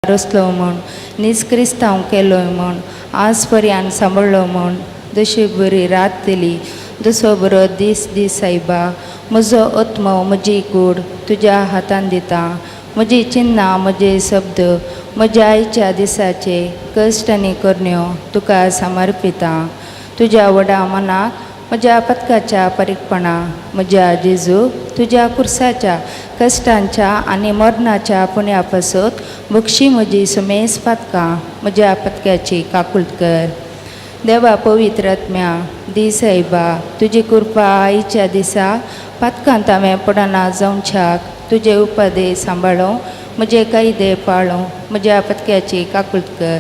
रचलो म्हूण नीज क्रिस्तांव केलो म्हूण आज पर्यान सांबाळ्ळो म्हूण जशी बरी रात दिली जसो बरो दीस दी सायबा. म्हजो आत्मो म्हजी कूड तुज्या हातान दिता. म्हजी चिन्नां म्हजे शब्द म्हज्या आयच्या दिसाचे कश्ट आनी करण्यो तुका समर्पिता. तुज्या व्हडा मनाक म्हज्या पथकाच्या परीकपणा म्हज्या जेजू तुज्या कुर्साच्या कश्टांच्या आनी मरणाच्या पुण्या पासत बक्षी म्हजी सुमेस पातकां म्हज्या पथक्याची काकूळट कर. देवा पवित्र आत्म्या दी सायबा तुजी कृपा आयच्या दिसा पातकांत हांवें पडना जावच्याक तुजे उपदेश सांबाळूं म्हजे कायदे पाळूं म्हज्या पथक्याची काकूळट कर.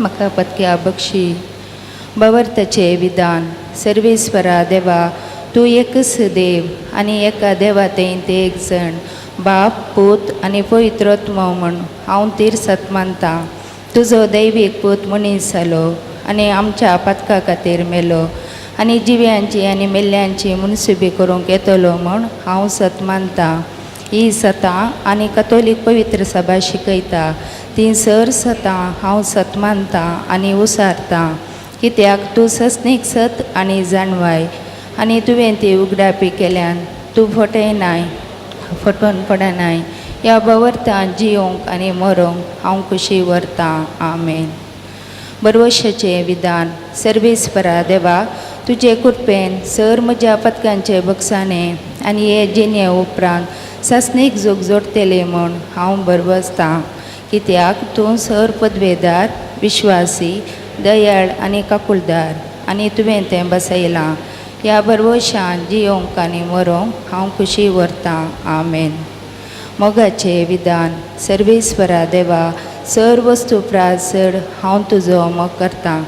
म्हाका पथक्या बक्षी. भवर्थाचें विधान. सर्वेस्वरा देवा तूं एकच देव आनी एका देवा ते एक जण बाप पूत आनी पवित्र आत्मो म्हूण हांव तीर्सत मानतां. तुजो दैवीक पूत मनीस जालो आनी आमच्या पातका खातीर मेलो आनी जिव्यांची आनी मेल्ल्यांची मुनसुबी करूंक येतलो म्हूण हांव सत मानतां. ही सतां आनी कथोलीक पवित्र सभा शिकयता ती सर सतां हांव सत मानतां आनी उसारतां. कित्याक तूं सस्नीक सत आनी जाणवाय आनी तुवें ती उगडापी केल्यान तूं फटयनाय फटोवन पडनाय. ह्या भवर्थान जियोंक आनी मरोंक हांव खुशी व्हरतां. आमेन. बरवशाचें विधान. सर्वेस्परा देवा तुजे कृपेन सर म्हज्या पथकांचे बक्षाणे आनी हे जिणे उपरांत सासणीक जोग जोडटले म्हूण हांव बरवसतां. कित्याक तूं सर पदवेदार विश्वासी दयाळ आनी काकुळदार आनी तुवें तें बसयलां. ह्या बरवशान जियोंक आनी मरोंक हांव खुशी व्हरतां. आमेन. मोगाचें विधान. सर्वेस्वरा देवा सर वस्तू प्रास चड हांव तुजो मोग करतां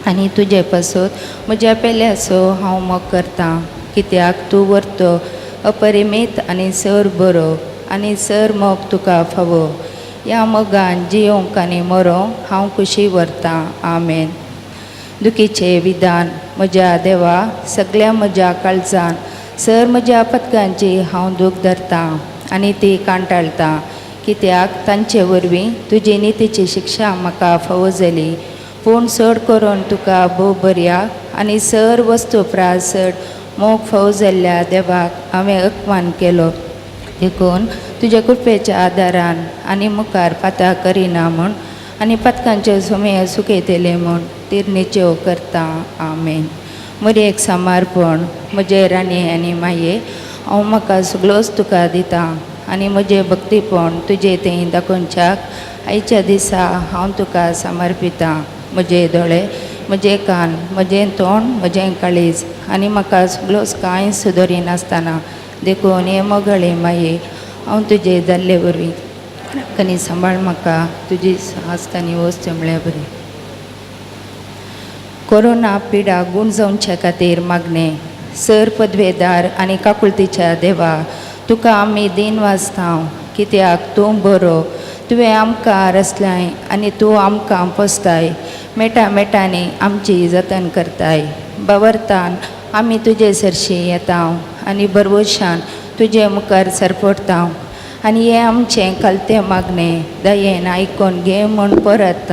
आनी तुजे पासत म्हज्या पेल्याचो हांव मोग करतां. कित्याक तूं व्हरतो अपरिमीत आनी सर बरो आनी सर मोग तुका फावो. ह्या मोगान जियोंक आनी मरोंक हांव खुशी व्हरतां. आमेन. दुखीचें विधान. म्हज्या देवा सगल्या म्हज्या काळजान सर म्हज्या पथकांची हांव दूख धरतां आनी ती कांटाळटा. कित्याक तांचे वरवीं तुजी नितीची शिक्षा म्हाका फावो जाली. पूण चड करून तुका भोव बऱ्या आनी सर वस्तू प्रास चड मोग फावो जाल्ल्या देवाक हांवें अपमान केलो. देखून तुज्या कृपेच्या आदारान आनी मुखार पातां करिना म्हूण आनी पथकांच्यो सुमयो सुकयतले म्हूण तिरनिच्यो करता. आमेन. म्हजें एक समर्पण. म्हजे राणी आनी माये हांव म्हाका सगळोच तुका दिता आनी म्हजें भक्तीपण तुजें थंय दाखोवच्याक आयच्या दिसा हांव तुका समर्पितां. म्हजे दोळे म्हजे कान म्हजें तोंड म्हजें काळीज आनी म्हाका सगळोच कांय सुदरिनासतना देखून हे मोगाळे माये हांव तुजे जाल्ले वरवीं राखणी सांबाळ म्हाका तुजी आसतानी वस्त म्हळ्यार बरी. कोरोना पिडा गूण जावच्या खातीर मागणें. सर पदवेदार आनी काकुळतीच्या देवा तुका आमी दीन वाचता. कित्याक तूं बरो तुवें आमकां रचलाय आनी तूं आमकां पोसताय. मेटा मेटांनी आमची जतन करताय. बवरतान आमी तुजे सरशी येता आनी बरवशान तुजे मुखार सरपडटा आनी हें आमचें कलतें मागणें दयेन आयकोन घे म्हूण परत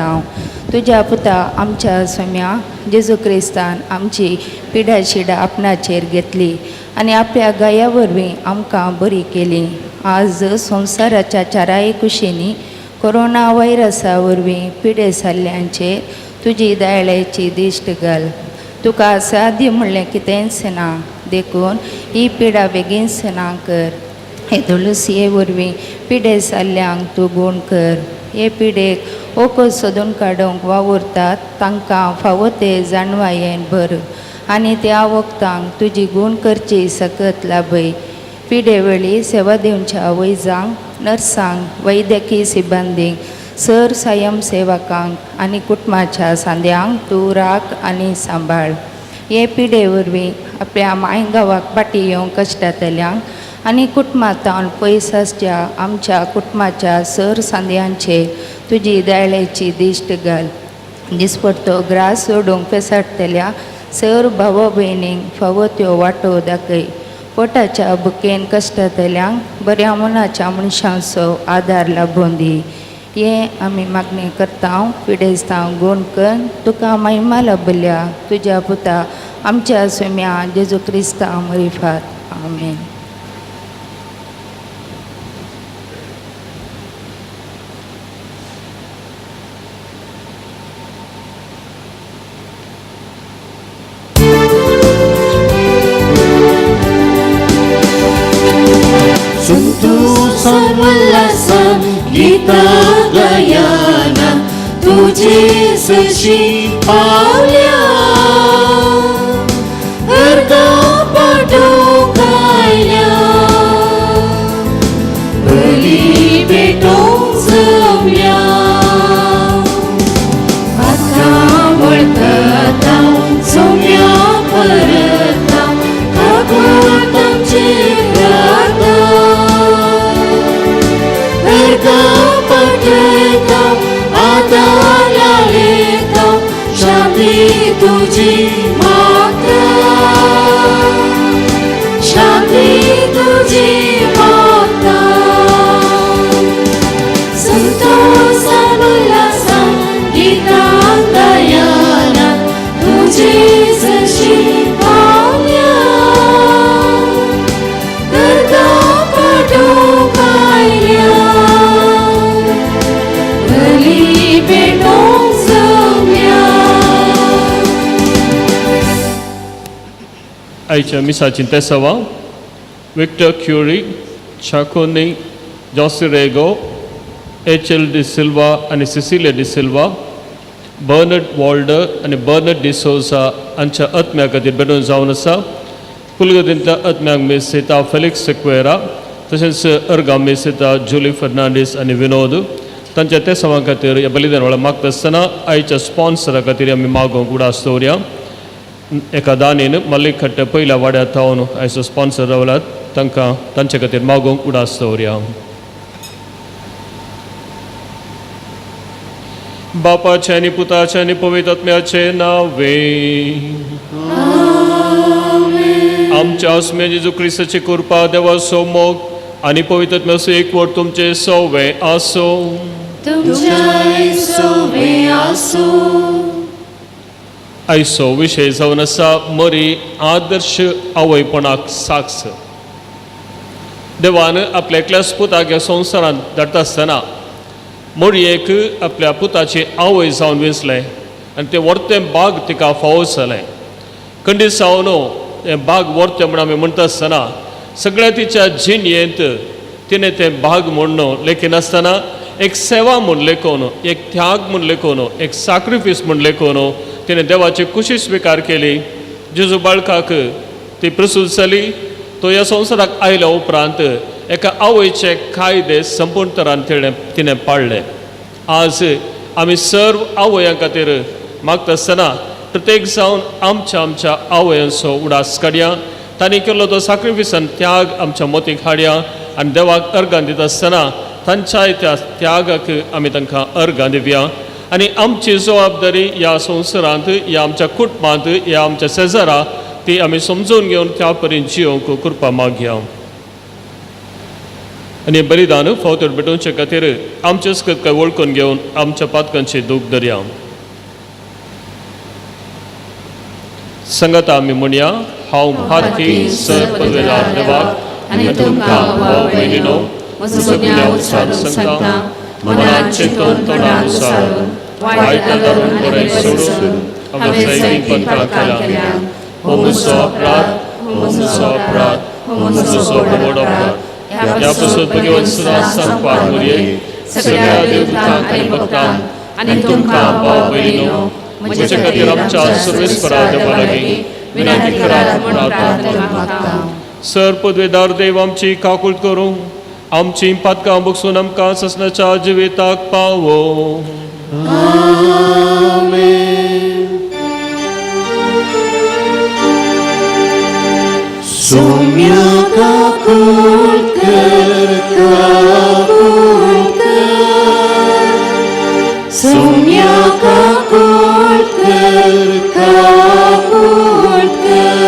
तुज्या पुता आमच्या स्वाम्या जेजू क्रिस्तान आमची पिडा शिडा आपणाचेर घेतली आनी आपल्या गाया वरवीं आमकां बरी केली. आज संवसाराच्या चाराय कुशींनी कोरोना व्हायरसा वरवीं पिडे जाल्ल्यांचेर तुजी दयाळाची दिश्ट घाल. तुका असाध्य म्हणलें कितेंच ना देखून ही पिडा बेगीन ना कर. हे तुळसीये वरवीं पिडे जाल्ल्यांक तूं गूण कर. हे पिडेक वखद सोदून काडूंक वावुरतात तांकां फावो ते जाणवायेन भर आनी त्या वखदांक तुजी गूण करची सकत लाभय. पिडे वेळी सेवा दिवच्या वैजांक नर्सांक वैद्यकीय सिब्बंदींक सर स्वयं सेवकांक आनी कुटुंबाच्या सांद्यांक तूं राख आनी सांबाळ. हे पिडे वरवीं आपल्या माय गांवाक फाटीं येवंक कश्टांतल्यांक आनी कुटुंबांतावन पयस आसच्या आमच्या कुटुंबाच्या सर सांद्यांचेर तुजी दयाळाची दिश्ट घाल. दिसपडतो ग्रास सोडूंक पेसाडटल्या सर भाव भयणींक फावो त्यो वाटो दाखय. पोटाच्या भुकेन कश्टांतल्यांक बऱ्या मनाच्या मनशांचो आदार लाबून दी. हें आमी मागणें करता पिडेस्तांव गुण कर तुका महिमा लाभल्या तुज्या पुता आमच्या सुम्या जेजू क्रिस्ता मरिफात. आमेन. संतोषान उल्हासान गीतां गायना तुजे सशी पावल्या अर्गां पाठोवंक आयल्या बली पेटोवंक जमल्या आतां वळखता सोम्या परता काकूट आमचे प्राता अर्गां पाठयता आदारा लेता शांती तुजी मागता शांती तुजी मागता संतोषान उल्हासान गीतां गायना तुजे सशी पावल्या अर्गां पाठोवंक आयल्या बली पेटोवंक जमल्या. आयच्या मिसाची तेसावा Victor Curie, Chaconi, Josy Rego, H L D'Silva आनी सिसिलिया डिसिल्वा, बर्नड वॉल्डर आनी बर्नड डिसोजा हांच्या आत्म्या खातीर बेडून जावन आसा. पुलगतींतल्या आत्म्यांक मिसेता फेलिक्स सिक्वेरा, तशेंच अर्गा मिसेता जुली फर्नांडीस आनी विनोद तांच्या तेसावां खातीर ह्या बलिदान वेळार मागता आसतना आयच्या स्पॉन्सरा खातीर आमी मागोवंक उडास दवरया. एका दानीन मल्लिकट्ट पयल्या वाड्यार थावन आयचो स्पॉन्सर रावल्यात, तांकां तांचे खातीर मागोवंक उडास दवरया. बापाचे आनी पुताचे आनी पवित्र आत्म्याचे नावे. आमच्या आसम्या जेजू क्रिस्ताची कृपा, देवाचो मोग आनी पवित्र आत्म्याचो एकवट तुमचे सवे आसूं. तुमच्याय सोवे आसूं. आयचो विशय जावन आसा मरी आदर्श आवयपणाक साक्ष. देवान आपल्या एकल्याच पुताक ह्या संवसारांत धाडटा आसतना मरयेक आपल्या पुताची आवय जावन वेंचलें आनी तें वर्तें बाग तिका फावो जालें. खंडीत जावन हें बाग वर्तें म्हूण आमी म्हणटा आसतना सगळ्या तिच्या जिणयेंत तिणें तें बाग म्हूण लेखिनासतना एक सेवा म्हूण लेखून, एक त्याग म्हूण लेखून, एक साक्रिफीस म्हूण लेखून तिणें देवाची खुशी स्विकार केली. जेजू बाळकाक ती प्रसूत जाली. तो ह्या संवसाराक आयल्या उपरांत एका आवयचे कायदे संपूर्ण तरान तिणें पाळ्ळे. आज आमी सर्व आवयां खातीर मागता आसतना प्रत्येक जावन आमच्या आमच्या आवयांचो उडास काडया, तांणी केल्लो तो साक्रिफिसान त्याग आमच्या मतीक हाडया आनी देवाक अर्गां दिता आसतना तांच्या त्या त्यागाक आमी तांकां अर्गां दिवया. आनी आमची जबाबदारी ह्या संवसारांत, ह्या आमच्या कुटुंबांत, ह्या आमच्या शेजारा ती आमी समजून घेवन त्या परीन जियोंक कृपा मागया. आनी बलिदान फावतड भेटोवचे खातीर आमचे सकत काय वळखून घेवन आमच्या पातकांची दूख धरया. संगता आमी म्हणया, हांव पातकी सर पदवेदार देवाक आनी तुमकां भाव भयणीनो म्हजो गुन्यांव सांगता, मनात चिंतून तोंडान उसारून वायट धरून बरें सोडून हांवें सैमीक पथकां केल्या. हो म्हजो अपराध, हो म्हजो अपराध, हो म्हजो व्हड अपराध. ह्या पासून भगवंत सदां सांगपाक मुरये सगळ्या देवतांक आनी भक्तांक आनी तुमकां भाव भयणीनो म्हजे खातीर आमच्या सर्वेस्परा देवा लागीं विनंती करात म्हूण प्रार्थना मागता. सर पदवेदार देव आमची काकूळ करूं, आमची पातकां बगसून आमकां ससनाच्या जिविताक पावो. सोम्या काकूळ कर, काकूळ कर, सोम्या काकूळ कर, काकूळ कर,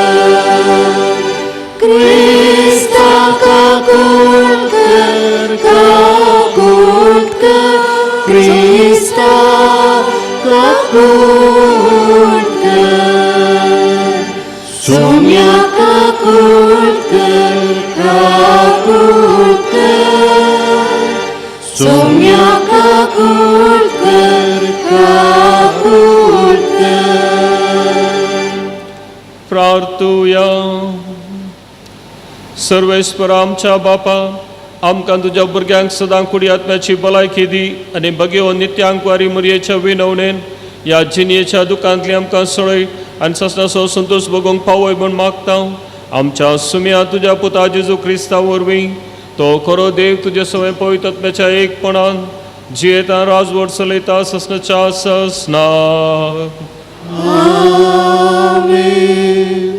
क्रिस्ता काकूळ कर, काकूळ कर, क्रिस्ता काकूट कर, सोम्या काकूट कर, काकूट कर, सोम्या काकूट कर, काकूट कर. प्रार्थुया. सर्वेस्पर आमच्या बापा, आमकां तुज्या भुरग्यांक सदां कुडी आत्म्याची भलायकी दी आनी बगेवन नित्यांकवारी मुरयेच्या विनवणेन ह्या जिणयेच्या दुकांतली आमकां सळय आनी ससनाचो संतोश भोगोवंक पावय म्हूण मागता आमच्या सुम्या तुज्या पुता जेजू क्रिस्ता वरवीं. तो खरो देव, तुजे सवय पवित्र आत्म्याच्या एकपणान जियेता, राजवट चलयता ससनाच्या ससना. आमेन.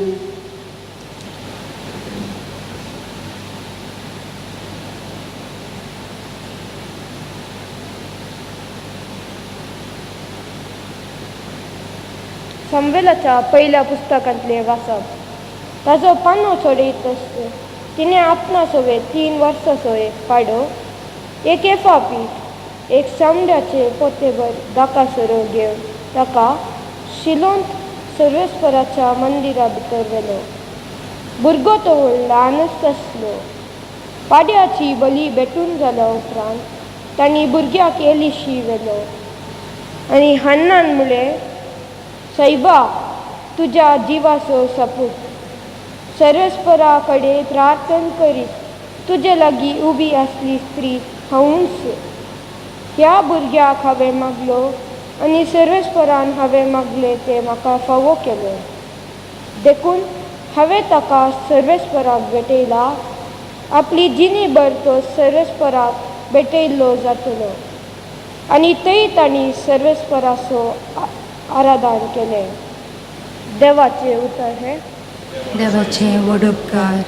सामुएलाच्या पयल्या पुस्तकांतलें वाचप. ताजो पानो सोडयत आसलो तिणें आपणा सवे 3 वर्सां सो एक पाडो, एक एफा पीठ, एक चामड्याचे पोतेभर दाका सोरो घेवन ताका शिलोंत सर्वेस्पराच्या मंदिरा भितर व्हेलो. भुरगो तो ल्हानच आसलो. पाड्याची बली भेटून जाल्या उपरांत तांणी भुरग्याक एलिशी व्हेलो आनी हन्नान म्हळें, सायबा, तुज्या जिवाचो सपूत, सर्वेस्परा कडेन प्रार्थना करीत तुजे लागीं उबी आसली स्त्री हांवूच. ह्या भुरग्याक हांवें मागलो आनी सर्वेस्परान हांवें मागलें तें म्हाका फावो केलें. देखून हांवें ताका सर्वेस्पराक भेटयला. आपली जिणेभर तो सर्वेस्पराक भेटयल्लो जातलो. आनी थंय तांणी सर्वेस्पराचो आराधन केलें. देवाचें उतर हें. देवाचे व्हड उपकार.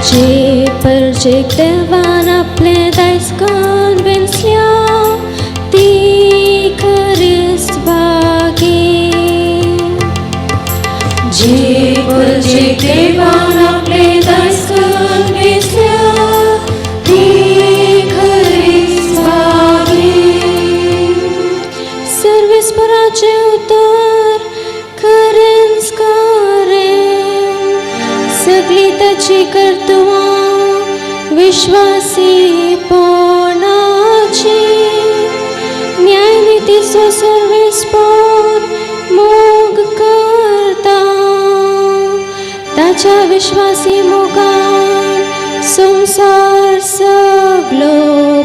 जे परजेक देवान आपलें दायज करून वेंचल्या ती खरीच भागी. जे परजेक देवान आपलें दायज करून वेंचल्या ती खरीच भागी. सर्वेस्पराचें उतर खरेंच खरें, सगळीं ताची कर्तवां विश्वासीपणाची. न्यायनितीचो सर्वेस्पर मोग करता, ताच्या विश्वासी मोगान संवसार सगलो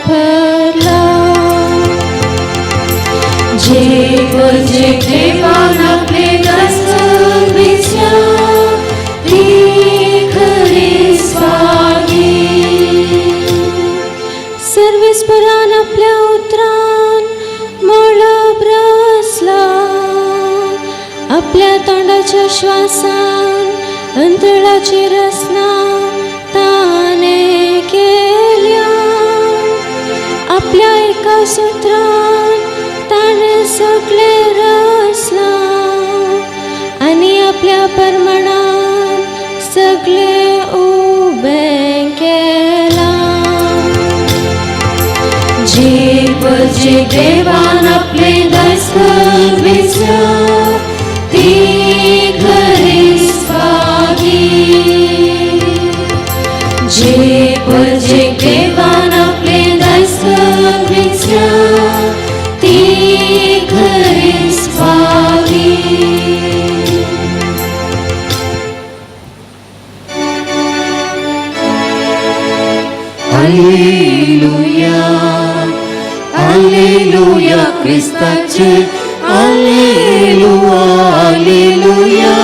भरला. जे परजेक देवान आपलें दायज करून वेंचल्या ती खरीच भागी. सर्वेस्परान आपल्या उतरान मळब रचला, आपल्या तोंडाच्या श्वासान अंतराळाची रचना ताणें केल्या. आपल्या एका सुत्रान ताणें सगळें रचलां आनी आपल्या परमणान सगळें उबें केलां. जे परजेक देवान आपलें दायज करून वेंचल्या ती खरीच भागी. जे परजेक देवान आपलें दायज करून वेंचल्या ती खरीच भागी. Alleluia, Alleluia, क्रिस्ताचे Alleluia, Alleluia,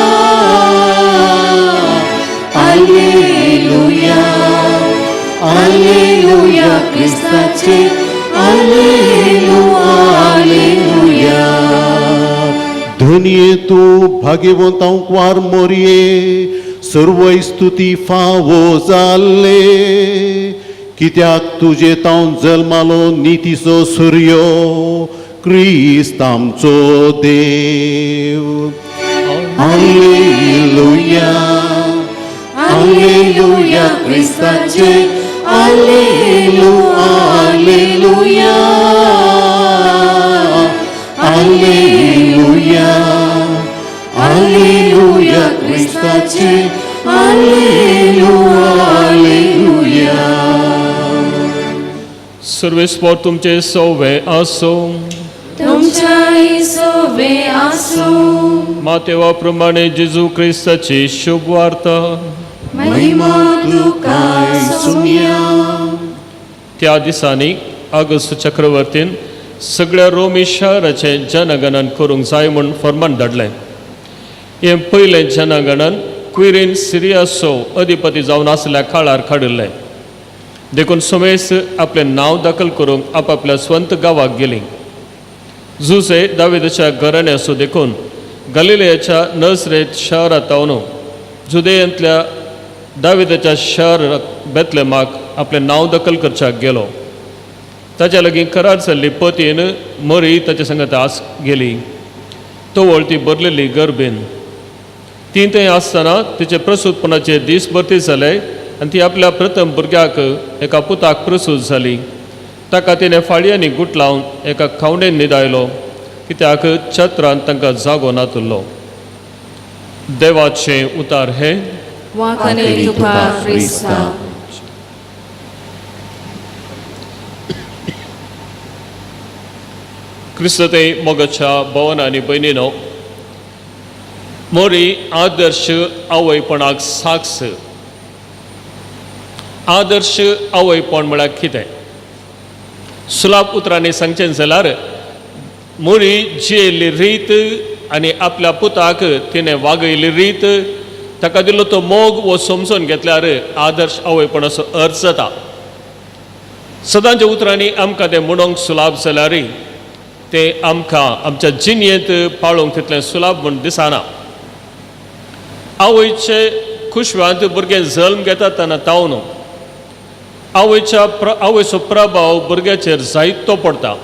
Alleluia, Alleluia, क्रिस्ताचे Alleluia, Alleluia. धनये तूं भाग्यवंत आंकवार मोरये, सर्वय स्तुती फावो जाल्ले कित्याक तुजे तावन जल्मालो नितीचो सुर्यो क्रिस्त आमचो देव. आलेलुया आलेलुया क्रिस्ताचे आलेलु आलेलुया आलेलुया आलेलुया क्रिस्ताचे आलेलु आलेलुया. सर्वेस्पोर तुमचे सवे आसो. तुमच्याय सोवे आसूं. मातेवा प्रमाणे जेजू क्रिस्ताची शुभ वार्ता. महिमा तुकाय सुमया. त्या दिसांनी ऑगस्ट चक्रवर्तीन सगळ्या रोमी शहराचें जनगणन करूंक जाय म्हूण फर्मान धाडलें. हें पयलें जनगणन क्विरीन सिरियासो अधिपती जावन आसल्या काळार काडिल्लें. देखून समेस्त आपलें नांव दाखल करूंक आपापल्या स्वंत गांवाक गेलीं. जुसे दाविदाच्या घराण्याचो देखून गलिलेयाच्या नसरेत शहरांत न्हू जुदेयांतल्या दाविदाच्या शहर बेतलेमाक आपलें नांव दखल करच्याक गेलो. ताच्या लागीं करार जाल्ली पतीन मरी ताच्या संगत आस गेली. तवळ ती भरलेली गर्भेन. ती थंय आसतना तिचे प्रसूतपणाचे दीस भरती जाले आनी ती आपल्या प्रथम भुरग्याक एका पुताक प्रसूत जाली. ताका तिणें फाळयांनी गुटलावन एका खावणेन न्हिदायलो कित्याक छत्रान तांकां जागो नातुल्लो. देवाचें उतार हें. वाखाणे तुका क्रिस्ता. क्रिस्तते मोगाच्या भवन आनी भयणीनो, मोरी आदर्श आवयपणाक साक्ष. आदर्श आवयपण म्हळ्यार कितें? सुलाभ उतरांनी सांगचें जाल्यार मोरी जियेल्ली रीत आनी आपल्या पुताक तिणें वागयल्ली रीत, ताका दिल्लो तो मोग वो समजून घेतल्यार आदर्श आवयपणाचो अर्थ जाता. सदांच्या उतरांनी आमकां तें म्हणूंक सुलाभ जाल्यारय तें आमकां आमच्या जिणेंत पाळोवंक तितलें सुलाभ म्हूण दिसना. आवयचे खुशवांत भुरगें जल्म घेता तेन्ना तावन आवयच्या आवयचो प्रभाव भुरग्याचेर जायतो पडटा.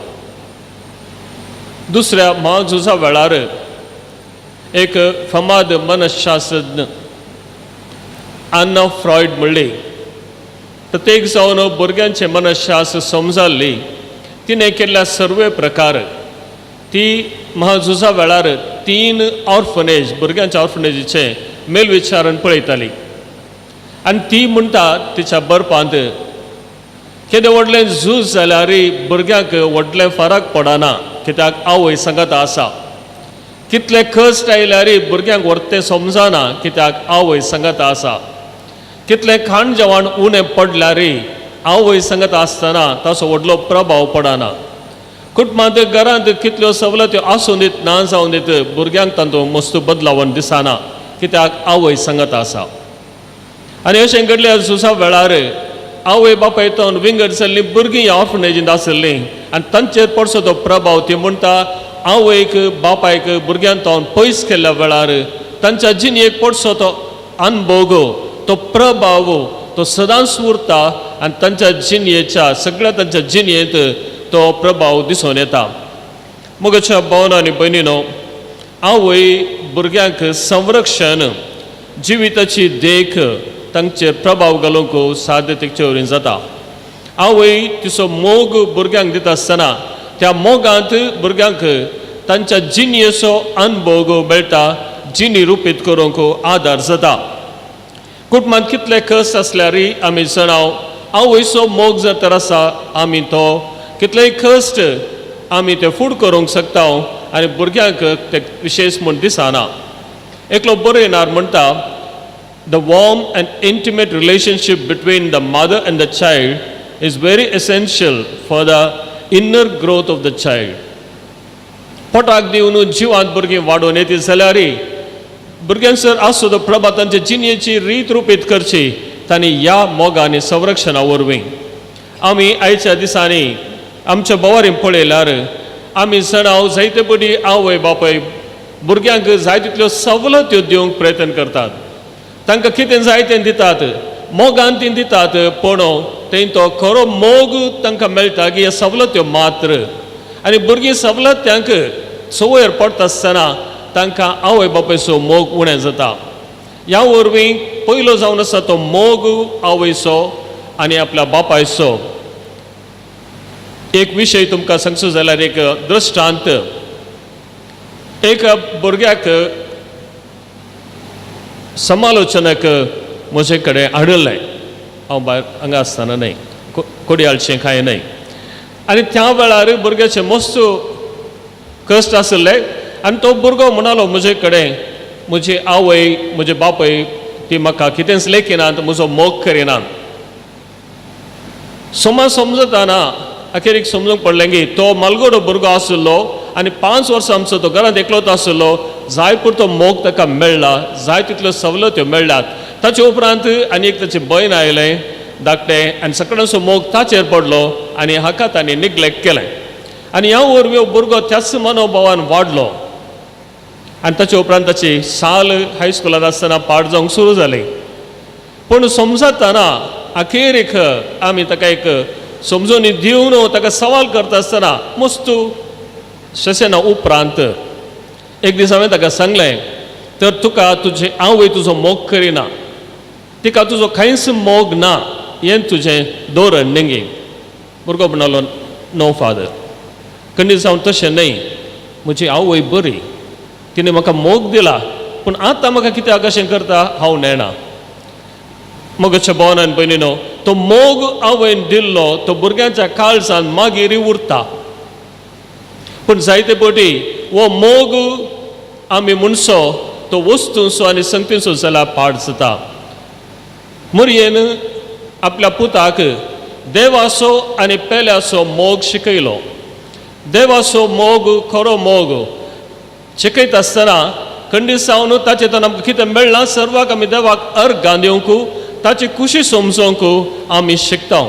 दुसऱ्या म्हाझुजा वेळार एक फामाद मनशास्त्रज्ञ अन्ना फ्रॉयड म्हणली, प्रत्येक जावन भुरग्यांचें मनशास्त्र समजाल्ली. तिणें केल्ल्या सर्वे प्रकार ती म्हाझुजा वेळार 3 ऑर्फनेज भुरग्यांच्या ऑर्फनेजीचें मेलविचारण पळयताली आनी ती म्हणटा तिच्या बरपांत, केदें व्हडलें झूज जाल्यारय भुरग्यांक व्हडलें फरक पडना कित्याक आवय सांगत आसा. कितले कश्ट आयल्यारय भुरग्यांक व्हरतें समजना कित्याक आवय सांगत आसा. कितलें खाण जेवण उणें पडल्यारय आवय सांगत आसतना ताचो व्हडलो प्रभाव पडना. कुटुंबांत घरांत कितल्यो सवलत्यो आसूं दीत ना जावं दीत भुरग्यांक तांचो मस्त बदलावन दिसना कित्याक आवय सांगत आसा. आनी अशें घडल्या झुजा वेळार आवय बापाय तावन विंगड जाल्लीं भुरगीं ह्या ऑर्फनेजींत आशिल्लीं आनी तांचेर पडसो तो प्रभाव. ती म्हणटा आवयक बापायक भुरग्यां तावन पयस केल्ल्या वेळार तांच्या जिणेक पडसो तो अनभोग, तो प्रभाव तो सदांच उरता आनी तांच्या जिणेच्या सगळ्या तांच्या जिणेंत तो प्रभाव दिसून येता. मोगाच्या भावन आनी भयणीनो, आवय भुरग्यांक संरक्षण, जिविताची देख तांचेर प्रभाव घालूंक साध्य तेचे वरवीं जाता. आवय तिचो मोग भुरग्यांक दिता आसतना त्या मोगांत भुरग्यांक तांच्या जिणेचो अनभोग मेळटा, जिणी रुपीत करूंक आदार जाता. कुटुंबांत कितले कश्ट आसल्यारय आमी जाणाव आवयचो मोग जर तर आसा आमी तो कितलेय कश्ट आमी ते फूड करूंक शकता आनी भुरग्यांक ते विशेश म्हूण दिसना. एकलो बरयणार म्हणटा, The warm and intimate relationship between the mother and the child is very essential for the inner growth of the child. पोटाक दिवन जिवांत भुरगीं वाडोवन येत जाल्यार भुरग्यांसर आसो तो प्रभाव तांचे जिणेची रीत रुपीत करची तांणी ह्या मोगा आनी संरक्षणा वरवीं. आमी आयच्या दिसांनी आमच्या बोवारीन पळयल्यार आमी जाणाव जायते पटी आवय बापाय भुरग्यांक जाय तितल्यो सवलत्यो दिवंक प्रयत्न करतात. तांकां कितें जाय तें दितात, मोगान ती दितात, पूण थंय तो खरो मोग तांकां मेळटा की ह्यो सवलत्यो मात्र. आनी भुरगीं सवलत्यांक संवयर पडटा आसतना तांकां आवय बापायचो मोग उणें जाता. ह्या वरवीं पयलो जावन आसा तो मोग आवयचो आनी आपल्या बापायचो. एक विशय तुमकां सांगचो जाल्यार एक दृश्टांत, एक भुरग्याक समालोचनक म्हजे कडेन हाडिल्लें, हांव भायर हांगा आसतना न्हय, कोडयाळचें कांय न्हय. आनी त्या वेळार भुरग्याचे मस्त कश्ट आशिल्ले आनी तो भुरगो म्हणालो म्हजे कडेन, म्हजी आवय म्हजे बापूय ती म्हाका कितेंच लेखिनात, म्हजो मोग करिनात. समाज समजताना अखेरीक समजूंक पडलें की तो मालगोडो भुरगो आशिल्लो आनी 5 वर्सां आमचो तो घरांत एकलोच आशिल्लो. जाय पुरतो मोग ताका मेळ्ळा, जाय तितल्यो सवलत्यो मेळ्ळ्यात. ताचे उपरांत आनी एक ताचें भयण आयलें धाकटें आनी सगळ्यांचो मोग ताचेर पडलो आनी हाका तांणी निग्लेक्ट केलें. आनी ह्या वरवीं भुरगो त्याच मनोभावान वाडलो आनी ताचे उपरांत ताची साल हायस्कुलांत आसतना पाड जावंक सुरू जाली. पूण समजतना अखेरीक आमी ताका एक समजून दिवन ताका सवाल करता आसतना मस्तू सेशना उपरांत एक दीस हांवें ताका सांगलें, तर तुका तुजी आवय तुजो मोग करिना, तिका तुजो कांयच मोग ना, हें तुजें धोरण न्ही. भुरगो म्हणालो, नो फादर, खंडीत जावन तशें न्हय, म्हजी आवय बरी, तिणें म्हाका मोग दिला, पूण आतां म्हाका कित्याक अशें करता हांव नेणा. मोगाच्या भावान आनी भयणीनो, तो मोग आवयन दिल्लो तो भुरग्यांच्या काळजान मागीर उरता. पूण जायते पटी हो मोग आमी म्हणसो तो वस्तूंचो आनी संगतींचो जाल्यार पाड जाता. मोरयेन आपल्या पुताक देवाचो आनी पेल्याचो मोग शिकयलो. देवाचो मोग खरो मोग शिकयता आसतना खंडीत जावन ताचें आमकां कितें मेळ्ळां सर्वाक आमी देवाक अर्गां दिवंक, ताची खुशी समजोवंक आमी शिकता.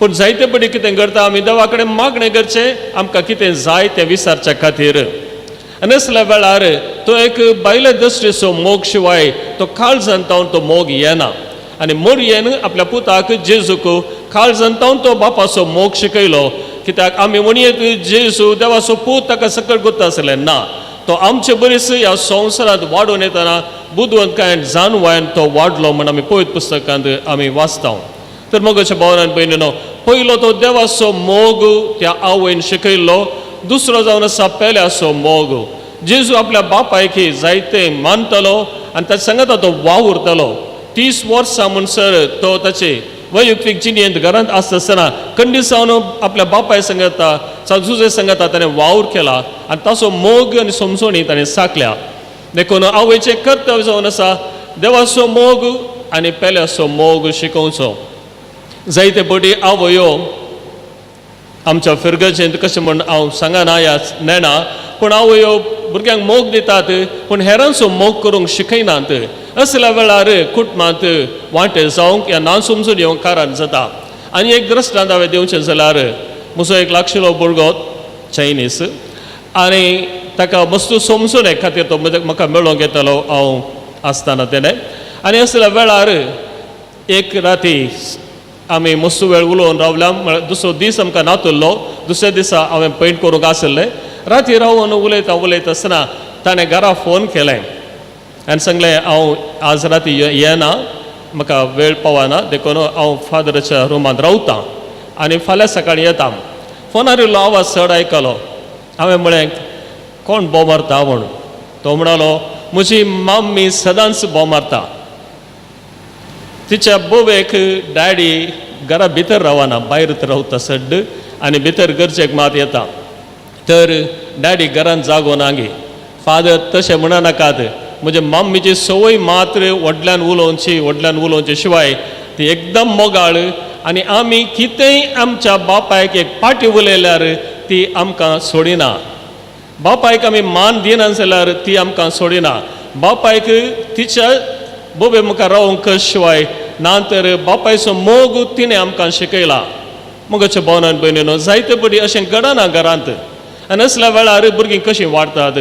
पूण जायते पटी कितें करता आमी देवा कडेन मागणें करचें आमकां कितें जाय तें विसारच्या खातीर. आनी असल्या वेळार तो एक बायले दृश्टीचो मोग शिवाय तो काळजान तावन तो मोग येना. आनी मोरयेन आपल्या पुताक जेजूक काळजान तावन तो बापाचो मोग शिकयलो. कित्याक आमी म्हणयेत जेजू देवाचो पूत ताका सकयल गुत्त आसलें ना, तो आमचे बरीच ह्या संवसारांत वाडून येतना बुदवंतकायेन जाणवायन तो वाडलो म्हण आमी पवित्र पुस्तकांत आमी वाचता. तर मोगाच्या भावान आनी भयणीनो, पयलो तो देवाचो मोग त्या आवयन शिकयल्लो, दुसरो जावन आसा पेल्याचो मोग. जेजू आपल्या बापायक जायते मानतालो आनी ताच्या सांगाता तो वावुरतालो. 30 वर्सां म्हणसर तो ताचे वैयक्तीक जिणेंत घरांत आसता आसतना खंडीत जावन आपल्या बापाय सांगता जुजे सांगता ताणें वावर केला आनी ताचो मोग आनी समजणी ताणें साकल्या. देखून आवयचें कर्तव्य जावन आसा देवाचो मोग आनी पेल्याचो मोग शिकोवचो. जायते पटी आवयो आमच्या फिरगजेंत कशें म्हण हांव सांगना ह्या नेणा, पूण आवयो भुरग्यांक मोग दितात पूण हेरांचो मोग करूंक शिकयनात. असल्या वेळार कुटुंबांत वांटे जावंक या ना समजून येवंक कारण जाता. आनी एक दृश्टांत हांवें दिवचें जाल्यार म्हजो एक लागशिल्लो भुरगो चायनीस आनी ताका वस्तू समजून खातीर तो म्हाका मेळोंक येतालो हांव आसतना तेणें. आनी असल्या वेळार एक राती आमी मस्त वेळ उलोवन रावल्या, म्हळ्यार दुसरो दीस आमकां नातुल्लो, दुसऱ्या दिसा हांवें पेंट करूंक आशिल्लें. राती रावन उलयता उलयता आसतना ताणें घरा फोन केलें आनी सांगलें, हांव आज राती येना, म्हाका वेळ पावना, देखून हांव फादराच्या रुमांत रावतां आनी फाल्यां सकाळीं येता. फोनार इल्लो आवाज चड आयकलो. हांवें म्हळें, कोण बोब मारता म्हूण. तो म्हणालो, म्हजी मम्मी सदांच बोब मारता, तिच्या बोवेक डॅडी घरा भितर रावना, भायर रावता सड्ड आनी भितर गरजेक मात येता, तर डॅडी घरान जागो ना गे. फादर तशें म्हणनाकात, म्हजे मम्मीची संवय मात्र व्हडल्यान उलोवची, व्हडल्यान उलोवचे शिवाय ती एकदम मोगाळ आनी आमी कितेंय आमच्या बापायक एक पाटी उलयल्यार ती आमकां सोडिना. बापायक आमी मान दिना जाल्यार ती आमकां सोडिना. बापायक तिच्या बोबे मुखार रावंक शिवाय ना तर बापायचो मोग तिणें आमकां शिकयला. मोगाच्या भावनान भयणीनो, जायते पटी अशें घडना घरांत आनी असल्या वेळार भुरगीं कशीं वाडटात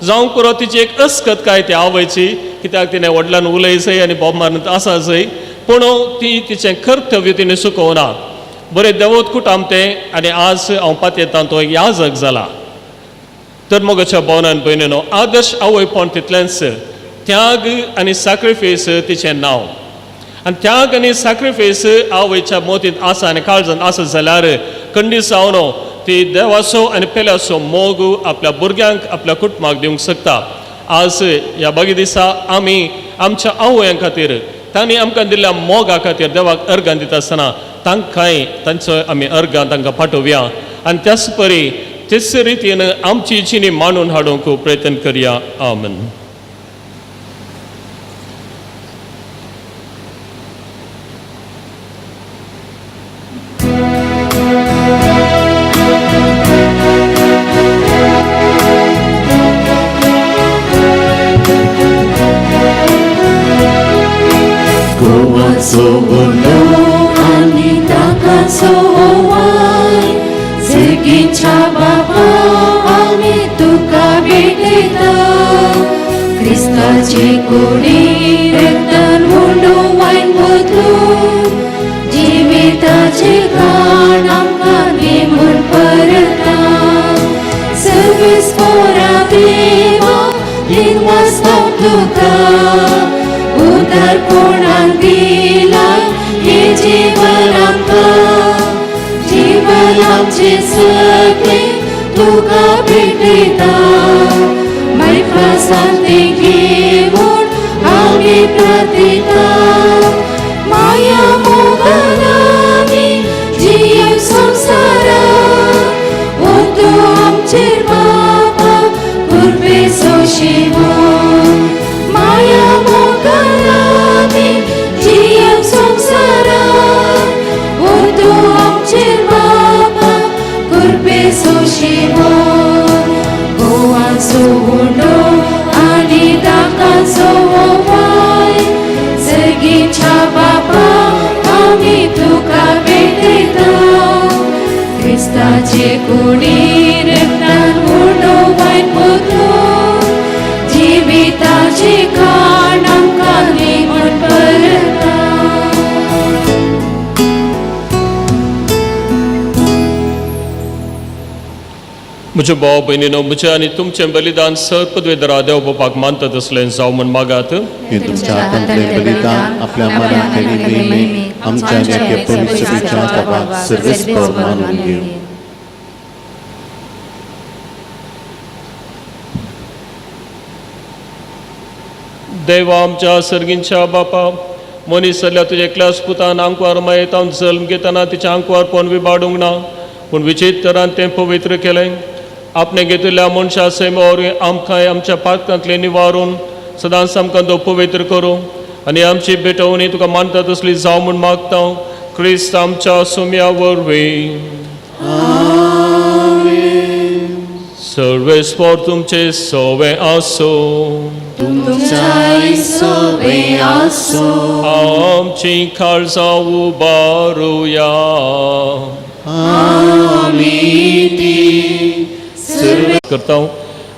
जावंक पुरो तिची एक अस्कतकाय त्या आवयची कित्याक तिणें व्हडल्यान उलयसय आनी बोब मारून आसा जय, पूण ती तिचें कर्तव्य तिणें चुकोवना. बरें देवत कुटाम तें आनी आज हांव पातयेतां तो याजक जाला. तर मोगाच्या भोवनान भयणीनो, आदर्श आवयपण तितलेंच त्याग आनी सॅक्रिफायस तिचें नांव. आनी त्याग आनी सॅक्रिफायस आवयच्या मोतींत आसा आनी काळजांत आसा जाल्यार खंडीत जावन ती देवाचो आनी पेल्याचो मोग आपल्या भुरग्यांक आपल्या कुटुंबाक दिवंक शकता. आज ह्या बागी दिसा आमी आमच्या आवयां खातीर तांणी आमकां दिल्ल्या मोगा खातीर देवाक अर्गां दिता आसतना तांकांय तांचो आमी अर्गां तांकां पाठोवया आनी त्याच परी तेच रितीन आमची जिणी मांडून हाडूंक प्रयत्न करया. आमेन. गोवाचो उलो आनी ताकाचो ओवाय सर्गीच्या बाबा आमी तुका भेटयता. क्रिस्ताचे कुडी रक्तान उंडो वायन बदलून जिविताचे खाण आमकां दी म्हूण परता. सर्वीस पोरा देवा दिनवासता तुका, उदार कोणाक दिला हे जीवन आमकां. जीवन आमचें सगळें तुका भेटयता, मायप्रासांत घेवन आमी प्रार्थयता. माया मोगान आमी जियेवं संवसारा, ओतू आमचेर बाबा कृपेचो शिवो. माया मोगान आमी जियेवं संवसारा, ओतू आमचेर बाबा कृपेचो शिवो. गोवाचो उंडो आनी ताकाचो ओवाय सर्गीच्या बाबा आमी तुका भेटयता. क्रिस्ताचे कुडी रक्तान उंडो वायन बदलून जिविताचे खाण आमकां दी म्हूण परता. म्हज्या भाव भयणीनो, म्हजें आनी तुमचें बलिदान सर पदवेदरा देव बापाक मानतात असलें जावं म्हूण मागात. हे तुमच्या हातांतलें बलिदान आपल्या मनाक आनी महिमेक आमच्या आनी आपल्या पवित्र बाबाक सर्वेस्पर मानून घेवं. देवा आमच्या सर्गींच्या बापा, मनीस जाल्ल्या तुज्या एकल्याच पुतान आंकवार मायेतावन जल्म घेतना तिच्या आंकवार कोण विबाडूंक ना, पूण विचित्र तें पवित्र केलें. आपणें घेतिल्ल्या मनशा सैमा वरवीं आमकांय आमच्या पातकांतलें निवारून सदांच आमकां तो पवित्र करूं आनी आमची भेटवणी तुका मानता तसली जावं म्हूण मागता. क्रिस्त आमच्या सुम्या वरवीं. सर्वेस्पर तुमचे सवे आसूं. तुमच्याय सवे आसूं. आमची काळजां उबारुया. आमी ती करता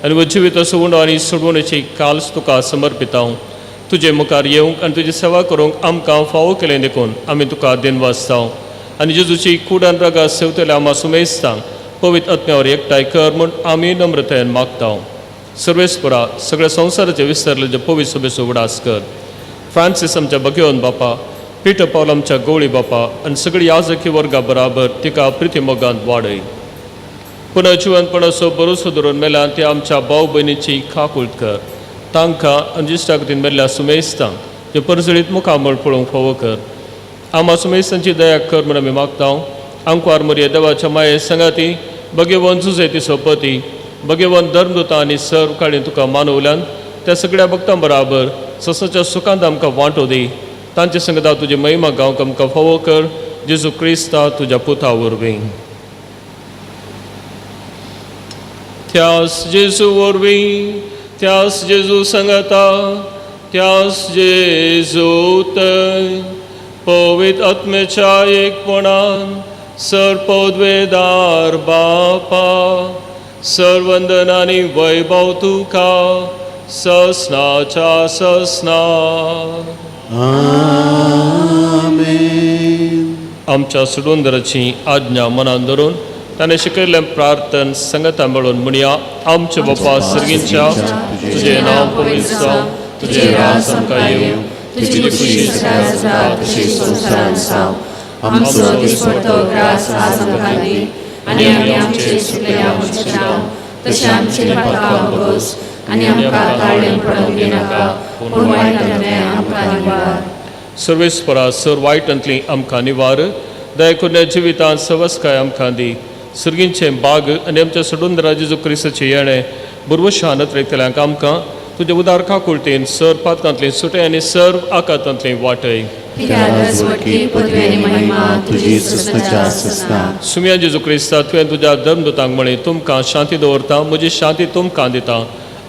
आनी जिवीत सोडून आनी सोडवणेची काल्स तुका समर्पिता. तुजे मुखार येवंक आनी तुजी सेवा करूंक आमकां फावो केलें देखून आमी तुका दिनवासता. आनी जेजूची कुडान रागा सेवतल्या आमा सुमेस्तांक पवित्र आत्म्यावर एकठांय कर म्हूण आमी नम्रतायेन मागता. सर्वेस्परा सगळ्या संवसाराचे विसरले जे पवित्र सभेचो उगडास कर. फ्रांसीस आमच्या भगेवन बापा, पिटर पावल आमच्या गवळी बापा आनी सगळी याजकी वर्गा बराबर तिका प्रिती मोगांत वाडय. पुनः जिवनपणाचो भरोसो धरून मेल्यान ती आमच्या भाव भयणीची काकूळट कर. तांकां आनी जिश्टागतीन मेल्ल्या सुमेस्तांक जे परजळीत मुखामळ पळोवंक फावो कर. आमा सुमेस्तांची दया कर म्हूण आमी मागता. आंकवार मोरये देवाच्या माये संगाती भगेवन जुजे ती सोपती भगेवन धर्मदुता आनी सर्व काळी तुका मानवल्यान त्या सगळ्या भक्तां बराबर ससाच्या सुखांत आमकां वांटो दी. तांचे संगता तुजी महिमा गावंक आमकां फावो कर. जेजू क्रिस्ता तुज्या पुता वरवीं. त्यास जेजू वरवीं, त्यास जेजू संगता, त्यास जेजूत पवित्र आत्म्याच्या एकपणान सर पदवेदार बापा सर्वंदन आनी वैभव तुका ससनाच्या ससना. आमेन. आमच्या सुडुंदराची आज्ञा मनान धरून ताणें शिकयल्लें प्रार्थन संगता मेळून म्हणया. आमचे बापा सर्गींच्या, तुजें नांव पवित्र जावं, तुजें राज आमकां येवं, तुजी खुशी स्वर्गात जाता तशी संवसारांत जावं. आमचो दिसपडतो ग्रास आज आमकां दी आनी आमी आमचे चुकलेल्या मनशां तशें आमचे पातकां भोगोस आनी आमकां काळ्ळें पडोवंक दिनाका, पूण वायटांतलें आमकां निवार. सर्वेस्परा सर वायटांतली आमकां निवार, दया करून जिवितांत सवस्काय आमकां दी. सर्गींचें बाग आनी आमच्या सोडून जेजू क्रिस्ताचें येणें बुरवशान नत्रेतल्यांक आमकां तुज्या उदार काकुळटेन सर पातकांतली सुटे आनी सर्व आकातांतली वाटय. कित्याक राजवटकी, पदवी आनी महिमा तुजी ससनाच्या ससना. सुम्या जेजू क्रिस्ता, तुवें तुज्या धर्मदूतांक म्हळें, तुमकां शांती दवरता, म्हजी शांती तुमकां दिता.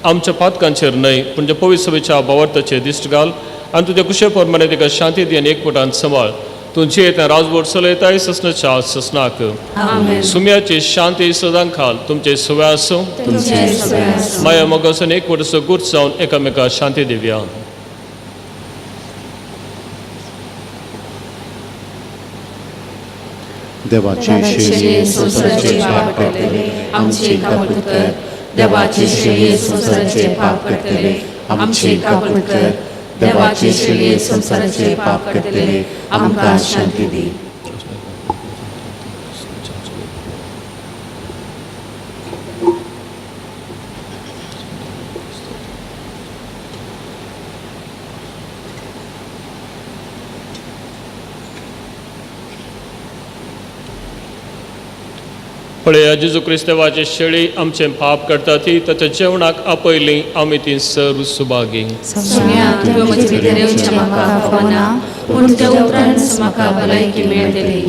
आमच्या पातकांचेर न्हय पूण जे पवित्र सभेच्या भावार्थाचेर दिश्ट घाल आनी तुज्या कुशे प्रमाणे तिका शांती दी आनी एकवटान सांबाळ. तूं जियेता, राजवट चलयताय ससनाच्या ससनाक. आमेन. सुम्याची शांती सदां खाल तुमचे सुवे आसूं. तुमचे सगळे आसूं. माया मोगासून एकवटाचो गूट जावन एकामेका शांती दिवया. देवाचे शेळये संवसाराचे पाप करतले आमची काकूत कर. देवाचे शेळये संवसाराचे पाप करतले आमची काकूत कर. देवाचे शेळये संवसाराचे पाप करतले आमकां शांती दी. पळया जेजू क्रिस्तावाची शेळी आमचें पाप करता ती ताच्या जेवणाक आपयली आमी ती सर्व सुभागी. सुम्या, तुवें म्हजे भितर येवचें म्हाका फावना, पूण तुज्या उपरांत म्हाका भलायकी मेळटली.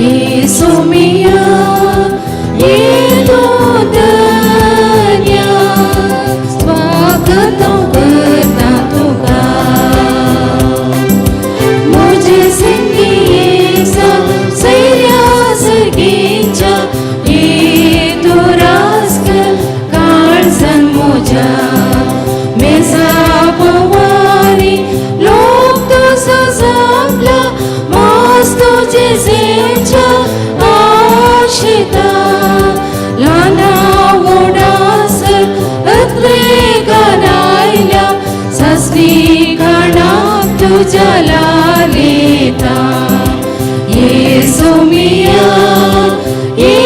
Yesu mia, ये धन्य, स्वागत करता तुका. मुझे संगीत सैर्या सर्गीच्या, ये तू रास्त काळजान म्हज्या. मेजा पवारी लोक तुजो जपला, मास तुजे जेच्या आशिता. ल्हाना व्हडासर अतले गानायल्या, सासणी खाणाक तुज्या लालिता. येसू मिया, ये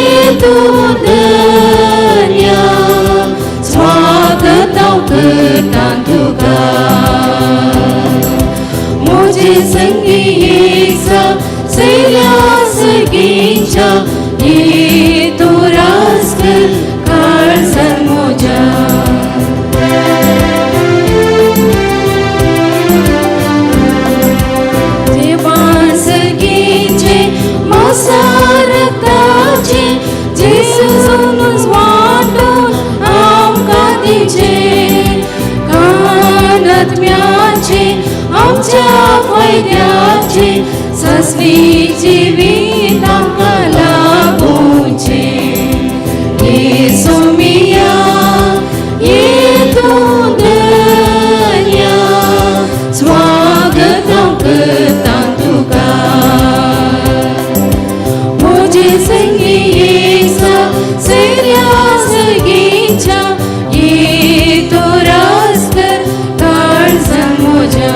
तूं धन्य, स्वागत हांव करता तुका. मुझे संगीत सैल्या सर्गीच्या, ये तू रास्त काळजान म्हज्या. देवा सर्गीचे मासारताचे, जेजूनच वांटून आमकां दिचे. कानात्म्याचे आमच्या फायद्याचे, ससनी जिवीत आमकां लाभोवचें. येसू मिया, ये तूं धन्य, स्वागत हांव करता तुका. मुझे संगीत सैर्या सर्गीच्या, ये तू रास्त काळजान म्हज्या.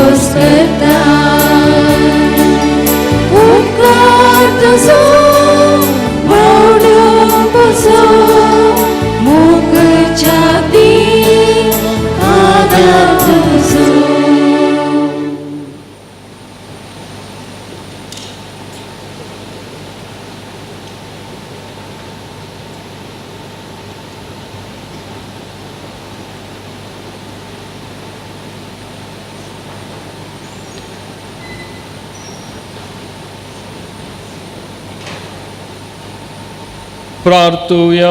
संतोष करता. उपकार तुजो व्हडलो म्हजो, मोगाच्या ती आदार तुजो. प्रार्थुया.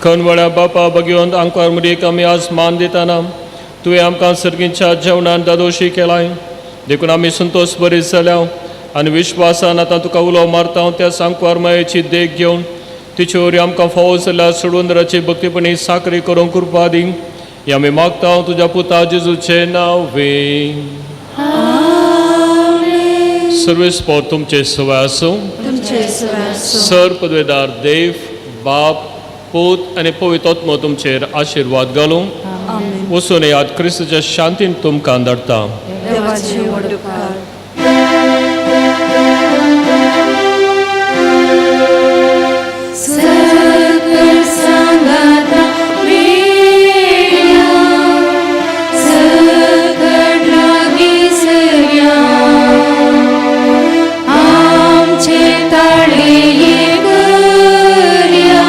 खनवळ्या बापा भगवंत आंकवार मुरीक आमी आज मान दिताना तुवें आमकां सर्गींच्या जेवणान दादोशी केलाय, देखून आमी संतोश बरी जाल्या आनी विश्वासान आतां तुका उलो मारता. त्या सांकवार मायेची देख घेवन तिचे वरवीं आमकां फावो जाल्ल्या सोडवंदराची भक्तीपणी साकरी करूंक कृपा दी, ही आमी मागता तुज्या पुता जेजूचें नांव वे. सर्वेस्पोर तुमचे सवय आसूं. तुमचे सवय आसूं. सर पदवेदार देव बाप पूत आनी पवित्र आत्मो तुमचेर आशिर्वाद घालूं. वचून याद, क्रिस्तच्या शांतीन तुमकां धाडटा. देवाचे व्हड उपकार. सकळ सांगाता मेळ्या, सकळ लागीं सरया, आमचे ताळये करया,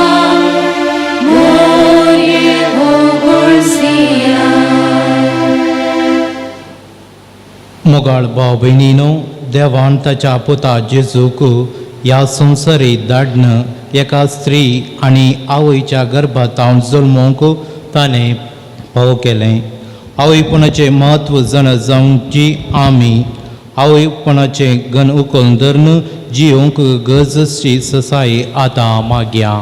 मोरये होगुळसिया. मोगाळ भाव भयणीनो, देवान ताच्या पुता जेजूक ह्या संवसारीत धाडन एका स्त्री आनी आवयच्या गर्भांत जल्मोवंक ताणें फावो केलें. आवयपणाचें म्हत्व जाणा जावची आमी आवयपणाचें गण उखलून धरून जियोंक गरजची ससाई आतां मागया.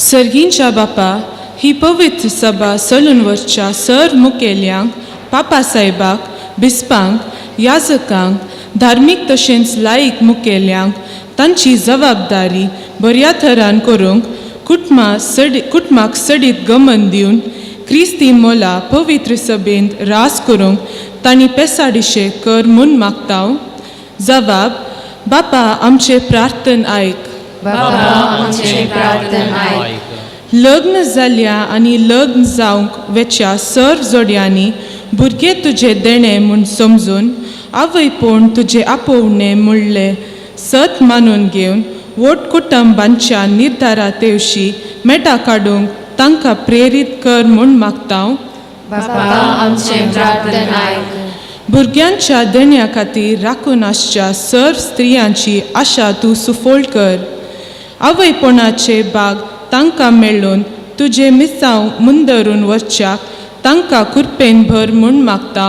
सर्गींच्या बापा, ही पवित्र सभा चलून वचच्या सर मुखेल्यांक, पापा साहेबाक, बिस्पांक, याजकांक, धार्मीक तशेंच लायक मुखेल्यांक तांची जबाबदारी बऱ्या थरान करूंक, कुटुंबा सडी कुटुंबाक सडीत गमन दिवन क्रिस्ती मोला पवित्र सभेंत रास करूंक तांणी पेसाडिशे कर म्हूण मागता. जबाब: बापा, आमचें प्रार्थन आयक. बाबा, आमचे प्रार्थन आयक. लग्न जाल्या आनी लग्न जावंक वेच्या सर जोडयांनी भुरगे तुजें देणें म्हूण समजून, आवयपण तुजें आपोवणें म्हणलें सत मानून घेवन व्हड कुटुंबांच्या निर्धारा तेवशी मेटां काडूंक तांकां प्रेरीत कर म्हूण मागता. बाबा, आमचें प्रार्थन आयक. भुरग्यांच्या देण्या खातीर राखून आसच्या सर स्त्रियांची आशा तूं सुफळ कर. आवयपणाचे बाग तांकां मेळून तुजें मिसांव मुंदरून वचच्याक तांकां कुरपेन भर म्हूण मागता.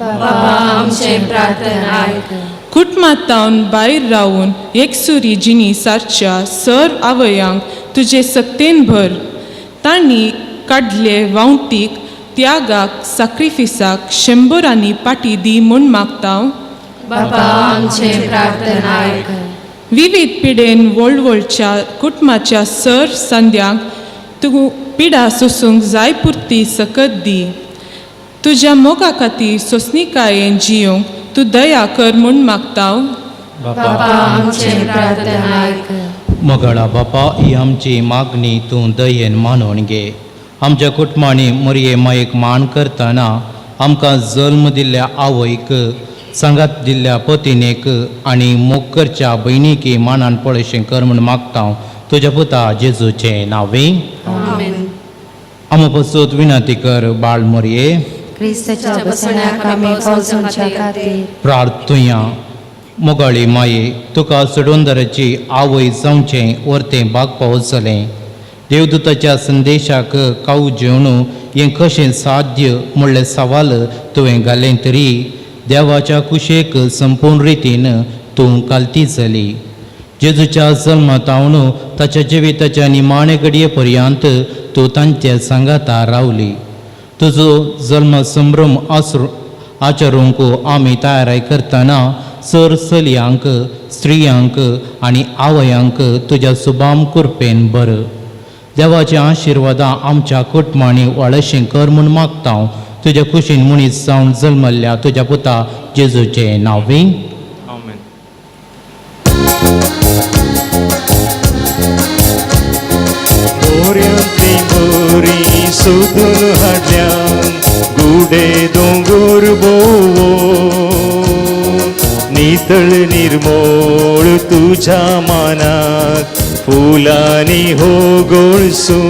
बाबा, आमचें प्रार्थन आयक. कुटुंबांतावन भायर रावून एकसुरी जिणी सारच्या सर आवयांक तुजे सक्तेन भर. तांणी काडले वावटीक, त्यागाक, साक्रिफिसाक शंबरांनी पाटी दी म्हूण मागता. बाबा, आमचें प्रार्थन आयक. विविध पिडेन वळवळच्या कुटुंबाच्या सर संद्यांक तूं पिडा सोसूंक जाय पुरती सकत दी. तुज्या मोगा खातीर सोंसणिकायेन जियोंक तूं दया कर म्हूण मागता. बाबा, आमचें प्रार्थन आयक. मोगाळा बापा, ही आमची मागणी तूं दयेन मानून घे. आमच्या कुटुंबांनी मोरये मायेक मान करतना आमकां जल्म दिल्ल्या आवयक, सांगात दिल्ल्या पतिनेक आनी मोग करच्या भयणीक मानान पळयशें कर म्हूण मागता, तुज्या पुता जेजूचें नांवे. आमेन. आमा पसूत विनंती कर बाळ मोरये. क्रिस्ताच्या बसण्याक आमी पावसाच्या खातीर. प्रार्थुया. मोगाळी माये, तुका सडोंदराची आवय जावचें वर्तें बाग पावसलें. देवदूताच्या संदेशाक काऊ जेवन हें कशें साध्य म्हणलें सवाल तुवें घालें, तरी देवाच्या कुशेक संपूर्ण रितीन तूं कालती जाली. जेजूच्या जल्मातावन ताच्या जिविताच्या निमाणे घडये पर्यंत तूं तांच्या सांगाता रावली. तुजो जल्म संभ्रम आसरू आचरूंक आमी तयाराय करतना सर चलयांक, स्त्रियांक आनी आवयांक तुज्या सुबाम कुरपेन बर. देवाच्या आशिर्वादां आमच्या कुटुंबांनी वाळशें कर म्हूण मागता, तुज्या कुशीन मनीस जावन जल्मल्ल्या तुज्या पुता जेजूचें नांवी. आमेन. बोऱ्यांतली बोरी सोदून हाडल्यान गुडे दोंगोर भोवो नितळ निर्मोळ तुज्या मानाक फुलांनी हो गोळसू.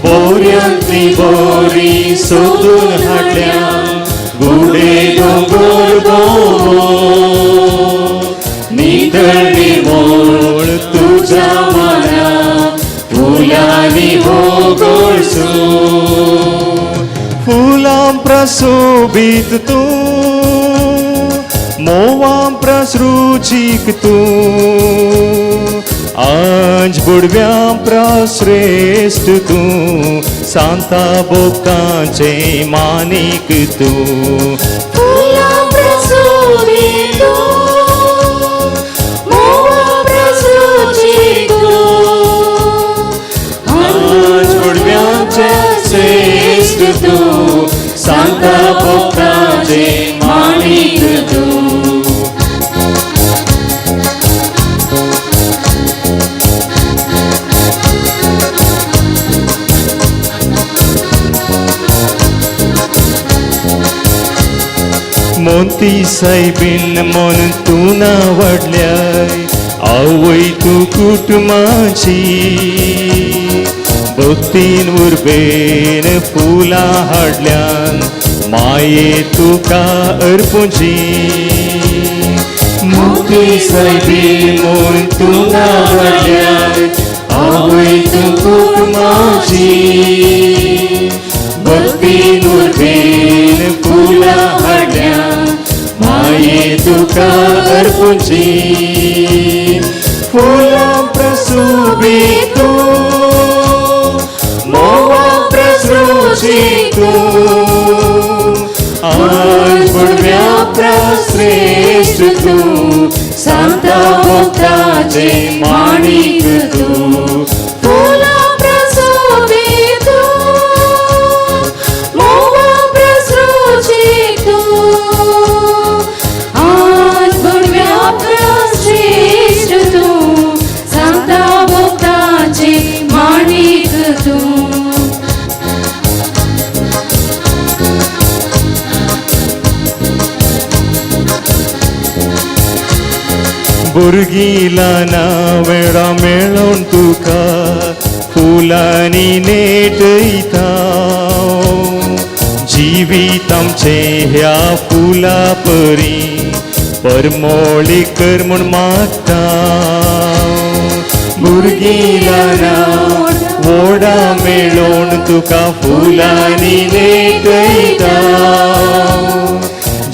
बोऱ्यांतली बोरी सोदून हाडल्यान गुडे दोंगोर भोवो नितळ निर्मोळ तुज्या मानाक फुलांनी हो गोळसू. फुलां प्रसोबीत तूं मोवां प्रसृचीक तूं आज बुडव्यां प्रश्रेश्ठ तूं सांता भोक्तांचें मानीक तूं. फुलां प्रसोबीत तूं मोवां प्रसृचीक तूं आज बुडव्यांचें श्रेश्ठ तूं सांता भोक्तांचें मानीक तूं. मोती सायबीन म्हणून तूं ना वाडल्याय आवय तूं कुटुंबाची भक्तीन उर्बेन फुलां हाडल्यान माये तुका अर्पुची. मोती सायबीन म्हणून तूं ना वाडल्याय आवय तूं कुटुंबाची भक्तीन उर्बेन फुलां हाडल्यान माये तुका अर्पुची. फुलां प्रसुबीत तूं मोवां प्रसृचीक तूं आज बुडव्यां प्रश्रेश्ठ तूं सांता भोक्ताचें माणीक तूं. फुलां प्रसोबीत तूं मोवां प्रसृचीक तूं आज बुडव्यां प्रश्रेश्ठ तूं सांता भोक्ताचें माणीक तूं. भुरगीं ल्हानां वेळा मेळोन तुका फुलांनी नेटयता जिवीत आमचें ह्या फुलां परी परमोळी कर म्हूण मागता. भुरगीं ल्हानां व्हडा मेळोन तुका फुलांनी नेटयता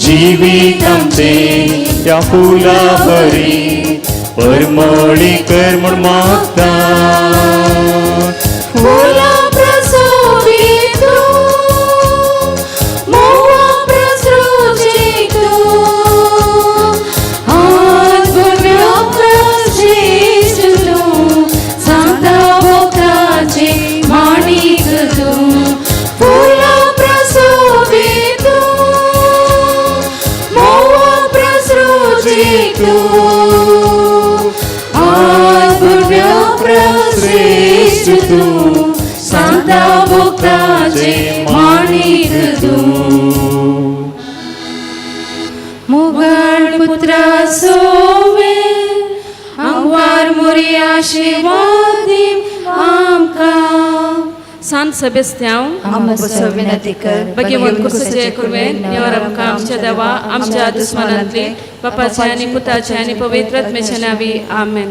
जिवीत आमचें ह्या फुलां परी परमोळी कर म्हूण मागता. फुलां प्रसोबीत तूं मोवां प्रसृचीक तूं आज बुडव्यां प्रश्रेश्ठ तूं सांता भोक्ताचें माणीक तूं. फुलां प्रसोबीत तूं मोवां प्रसृचीक तूं आज बुडव्यां प्रश्रेश्ठ तूं सांता भोक्ताचें माणीक तूं. मुगाळ पुत्रा सोवे आंगवार मोरी आशिर्वादीम आमकां. सांत सेबेस्त्यांव आमकां विनंती कर. भगवंत कुर्साचे कुरवेन निवार आमकां आमच्या देवा आमच्या दुस्मानांतली बापाचे आनी पुताचे आनी पवित्र आत्म्याच्या नांवी. आमेन.